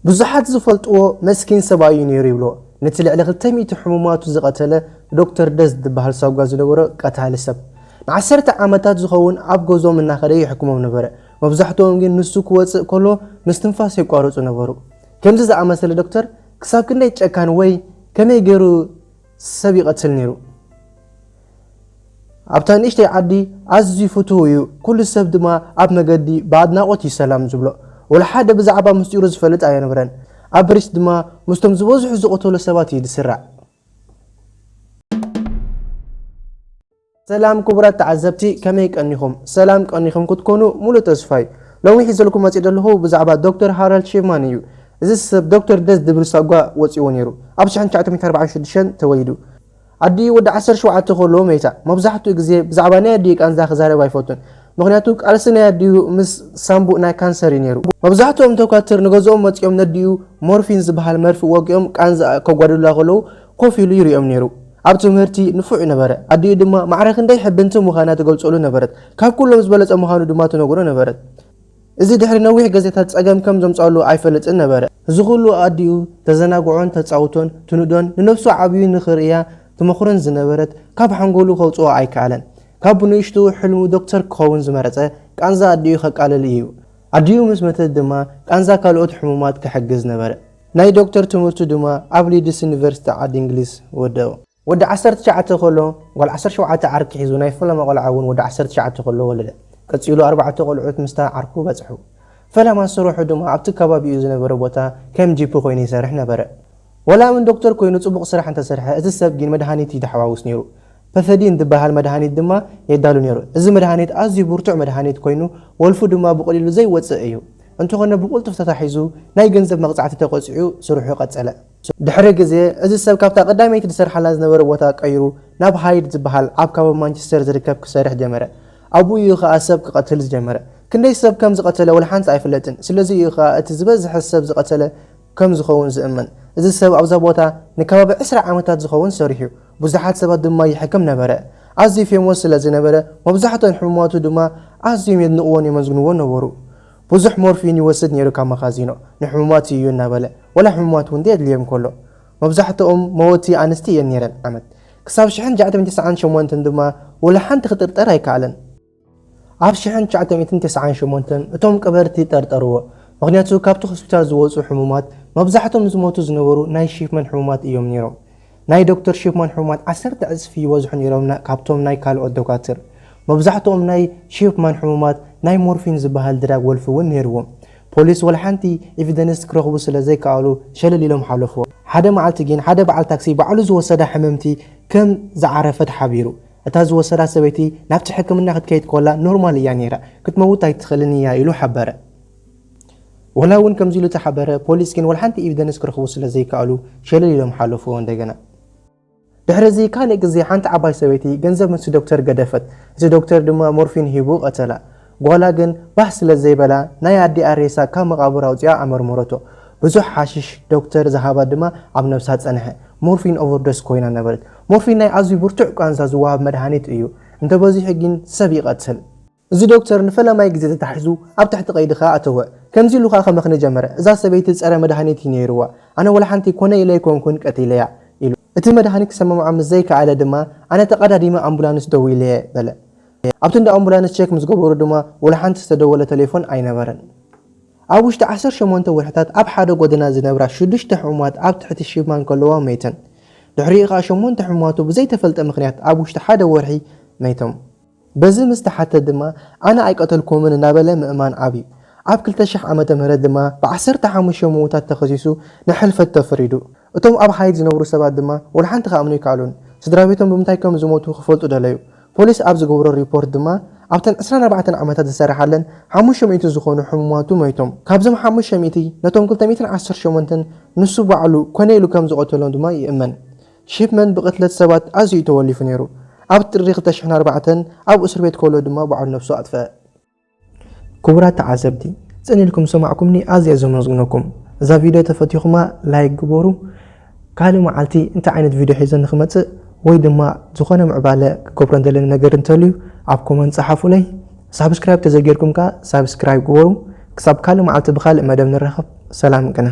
ብዙሓት ዝፈልጥዎ መስኪን ሰብኣይ እዩ ነይሩ ይብልዎ። ነቲ ልዕሊ ክልተ ሚእቲ ሕሙማቱ ዝቐተለ ዶክተር ደስ ዝበሃል ሳጓ ዝነበሮ ቀታሊ ሰብ። ንዓሰርተ ዓመታት ዝኸውን ኣብ ገዝኦም እናኸደ ይሕክሞም ነበረ። መብዛሕትኦም ግን ንሱ ክወፅእ ከሎ ምስትንፋስ የቋርፁ ነበሩ። ከምዚ ዝኣመሰለ ዶክተር ክሳብ ክንደይ ጨካን ወይ ከመይ ገይሩ ሰብ ይቐትል ነይሩ? ኣብታ ንእሽተይ ዓዲ ኣዝዩ ፍቱው እዩ። ኩሉ ሰብ ድማ ኣብ መገዲ ብኣድናቖት እዩ ሰላም ዝብሎ። ወላ ሓደ ብዛዕባ ምስጢሩ ዝፈልጥ ኣይነበረን። ኣብ ብሪስ ድማ ምስቶም ዝበዝሑ ዝቐተሎ ሰባት እዩ ዝስራዕ። ሰላም ክቡራት ተዓዘብቲ፣ ከመይ ቀኒኹም? ሰላም ቀኒኹም ክትኮኑ ሙሉእ ተስፋ እዩ። ሎሚ ሒዘልኩም መፂእ ዘለኹ ብዛዕባ ዶክተር ሃራልድ ሺፍማን እዩ። እዚ ሰብ ዶክተር ደስ ዝብል ሳጓ ወፂዎ ነይሩ። ኣብ ሽሕን ትሽዓተ ሚእትን ኣርባዓን ሽዱሽተን ተወሊዱ። ኣዲኡ ወዲ ዓሰርተ ሸውዓተ ከሎ መይታ። መብዛሕትኡ ግዜ ብዛዕባ ናይ ኣዲኡ ቃንዛ ክዛረብ ኣይፈቱን። ምኽንያቱ ቃልሲ ናይ ኣዲኡ ምስ ሳምቡእ ናይ ካንሰር እዩ ነይሩ። መብዛሕትኦም ዶኳትር ንገዝኦም መጺኦም ነዲኡ ሞርፊን ዝበሃል መርፍእ ወጊኦም ቃንዛ ከጓድሉላ ከለዉ ኮፍ ኢሉ ይሪኦም ነይሩ። ኣብ ትምህርቲ ንፉዕ ነበረ። ኣዲኡ ድማ ማዕረ ክንደይ ሕብንቲ ምዃና ትገልጸሉ ነበረት። ካብ ኩሎም ዝበለጸ ምዃኑ ድማ ትነግሮ ነበረት። እዚ ድሕሪ ነዊሕ ግዜታት ጸገም ከም ዘምጽኣሉ ኣይፈልጥን ነበረ። እዚ ኩሉ ኣዲኡ ተዘናግዖን ተጻውቶን ትንእዶን ንነብሱ ዓብዩ ንኽርእያ ትመኽሮን ዝነበረት ካብ ሓንጎሉ ከውጽኦ ኣይከኣለን። ካብ ብንእሽቱ ሕልሙ ዶክተር ክኸውን ዝመረጸ ቃንዛ ኣዲኡ ከቃልል እዩ። ኣዲኡ ምስ መተት ድማ ቃንዛ ካልኦት ሕሙማት ክሕግዝ ነበረ። ናይ ዶክተር ትምህርቱ ድማ ኣብ ሊድስ ዩኒቨርሲቲ ዓዲ እንግሊዝ ወደኦ። ወዲ ዓሰርተ ትሽዓተ ከሎ ጓል ዓሰርተ ሸውዓተ ዓርኪ ሒዙ ናይ ፈለማ ቆልዓ እውን ወዲ ዓሰርተ ትሽዓተ ከሎ ወለደ። ቀጺሉ ኣርባዕተ ቆልዑት ምስታ ዓርኩ በጽሑ። ፈለማ ስርሑ ድማ ኣብቲ ከባቢኡ ዝነበረ ቦታ ከም ጂፒ ኮይኑ ይሰርሕ ነበረ። ወላ እውን ዶክተር ኮይኑ ጽቡቕ ስራሕ እንተሰርሐ፣ እዚ ሰብ ግን መድሃኒት እዩ ደሓዋውስ ነይሩ። ፐፈዲን ዝበሃል መድሃኒት ድማ የዳሉ ነይሩ። እዚ መድሃኒት ኣዝዩ ብርቱዕ መድሃኒት ኮይኑ፣ ወልፉ ድማ ብቐሊሉ ዘይወጽእ እዩ። እንተኾነ ብቕልጡፍ ተታሒዙ ናይ ገንዘብ መቕጻዕቲ ተቐጺዑ ስርሑ ቀጸለ። ድሕሪ ግዜ፣ እዚ ሰብ ካብታ ቀዳመይቲ ዝሰርሓላ ዝነበረ ቦታ ቀይሩ ናብ ሃይድ ዝበሃል ኣብ ከባቢ ማንቸስተር ዝርከብ ክሰርሕ ጀመረ። ኣብኡ እዩ ኸኣ ሰብ ክቐትል ዝጀመረ። ክንደይ ሰብ ከም ዝቐተለ ወላ ሓንቲ ኣይፍለጥን። ስለዚ እዩ ኸኣ እቲ ዝበዝሐ ሰብ ዝቐተለ ከም ዝኸውን ዝእመን። እዚ ሰብ ኣብዛ ቦታ ንከባቢ ዕስራ ዓመታት ዝኸውን ሰሪሑ። ብዙሓት ሰባት ድማ ይሕክም ነበረ። ኣዝዩ ፌሞስ ስለ ዝነበረ፣ መብዛሕትኦን ሕሙማቱ ድማ ኣዝዮም የድንቕዎን የመስግንዎን ነበሩ። ብዙሕ ሞርፊን ይወስድ ነይሩ ካብ መኻዚኖ። ንሕሙማት እዩ እናበለ፣ ወላ ሕሙማት እውን ዘየድልዮም ከሎ። መብዛሕትኦም መወቲ ኣንስቲ እየን ነይረን። ዓመት ክሳብ ሽሕን ትሽዓተ ሚእትን ተስዓን ሸሞንተን ድማ ወላ ሓንቲ ክጥርጠር ኣይከኣለን። ኣብ ሽሕን ትሽዓተ ሚእትን ተስዓን ሸሞንተን እቶም ቀበርቲ ጠርጠርዎ። ምኽንያቱ ካብቲ ሆስፒታል ዝወጹ ሕሙማት መብዛሕቶም ዝሞቱ ዝነበሩ ናይ ሺፍማን ሕሙማት እዮም ነይሮም። ናይ ዶክተር ሺፍማን ሕሙማት ዓሰርተ ዕጽፊ ይበዝሑ ነይሮም ና-፣ ካብቶም ናይ ካልኦት ዶካትር። መብዛሕትኦም ናይ ሺፍማን ሕሙማት ናይ ሞርፊን ዝበሃል ድራግ ወልፊ እውን ነይርዎም። ፖሊስ ወላ ሓንቲ ኤቪደንስ ክረኽቡ ስለ ዘይከኣሉ ሸለል ኢሎም ሓለፍዎ። ሓደ መዓልቲ ግን ሓደ በዓል ታክሲ ባዕሉ ዝወሰዳ ሕምምቲ ከም ዝዓረፈት ሓቢሩ። እታ ዝወሰዳ ሰበይቲ ናብቲ ሕክምና ክትከይድ ከላ ኖርማል እያ ነይራ፣ ክትመውት ኣይትኽእልን እያ ኢሉ ሓበረ። ወላ እውን ከምዚ ኢሉ ተሓበረ፣ ፖሊስ ግን ወላ ሓንቲ ኤቪደንስ ክረኽቡ ስለ ዘይከኣሉ ሸለል ኢሎም ሓለፍዎ እንደገና። ድሕሪ እዚ ካልእ ግዜ ሓንቲ ዓባይ ሰበይቲ ገንዘብ ምስቲ ዶክተር ገደፈት። እቲ ዶክተር ድማ ሞርፊን ሂቡ ቀተላ። ጓላ ግን ባህ ስለ ዘይበላ ናይ ኣዲኣ ሬሳ ካብ መቓብር ኣውጺኣ ኣመርመረቶ። ብዙሕ ሓሽሽ ዶክተር ዝሃባ ድማ ኣብ ነብሳ ጸንሐ። ሞርፊን ኦቨርዶስ ኮይና ነበረት። ሞርፊን ናይ ኣዝዩ ብርቱዕ ቃንዛ ዝወሃብ መድሃኒት እዩ። እንተበዚሑ ግን ሰብ ይቐትል። እዚ ዶክተር ንፈለማይ ግዜ ተታሒዙ ኣብ ትሕቲ ቀይዲ ከኣ ኣተወ። ከምዚ ኢሉ ከኣ ከመኽኒ ጀመረ። እዛ ሰበይቲ ጸረ መድሃኒት እዩ ነይርዋ። ኣነ ወላ ሓንቲ ኮነ ኢለ ኣይኮንኩን ቀቲለያ ኢሉ። እቲ መድሃኒት ክሰማምዓ ምስ ዘይከኣለ ድማ ኣነ ተቐዳዲመ ኣምቡላንስ ደዊለየ በለ። ኣብቲ እንዳ ኣምቡላንስ ቸክ ምስ ገበሩ ድማ ወላ ሓንቲ ዝተደወለ ቴሌፎን ኣይነበረን። ኣብ ውሽጢ ዓሰርተ ሸሞንተ ወርሕታት ኣብ ሓደ ጎደና ዝነብራ ሽዱሽተ ሕሙማት ኣብ ትሕቲ ሽማ እንከለዋ መይተን። ድሕሪኡ ከኣ ሸሞንተ ሕሙማቱ ብዘይተፈልጠ ምኽንያት ኣብ ውሽጢ ሓደ ወርሒ መይቶም። በዚ ምስ ተሓተ ድማ ኣነ ኣይቀተልኩምን እናበለ ምእማን ኣብዩ። ኣብ ክልተ ሽሕ ዓመተ ምህረት ድማ ብዓሰርተ ሓሙሽተ ምዉታት ተኸሲሱ ንሕልፈት ተፈሪዱ። እቶም ኣብ ሃይድ ዝነብሩ ሰባት ድማ ወላ ሓንቲ ክኣምኑ ኣይከኣሉን። ስድራ ቤቶም ብምንታይ ከም ዝሞቱ ክፈልጡ ደለዩ። ፖሊስ ኣብ ዝገብሮ ሪፖርት ድማ ኣብተን ዕስራን ኣርባዕተን ዓመታት ዝሰርሓለን ሓሙሽተ ሚእቲ ዝኾኑ ሕሙማቱ መይቶም። ካብዞም ሓሙሽተ ሚእቲ ነቶም ክልተ ሚእትን ዓሰርተ ሸሞንተን ንሱ ባዕሉ ኮነ ኢሉ ከም ዝቐተሎም ድማ ይእመን። ሺፕመን ብቕትለት ሰባት ኣዝዩ ተወሊፉ ነይሩ። ኣብ ጥሪ ክልተ ሽሕን ኣርባዕተን ኣብ እስር ቤት ከሎ ድማ ባዕሉ ነብሱ ኣጥፍአ። ክቡራት ተዓዘብቲ፣ ጽን ኢልኩም ዝሰማዕኩምኒ ኣዝየ ዘመስግነኩም። እዛ ቪድዮ ተፈቲኹማ ላይክ ግበሩ። ካልእ መዓልቲ እንታይ ዓይነት ቪድዮ ሒዘ ንክመጽእ ወይ ድማ ዝኾነ ምዕባለ ክገብሮ እንደለኒ ነገር እንተልዩ ኣብ ኮመንት ጸሓፉለይ። ሳብስክራይብ ተዘይጌርኩም ከኣ ሳብስክራይብ ግበሩ። ክሳብ ካልእ መዓልቲ ብኻልእ መደብ ንራኸብ። ሰላም ቅነ።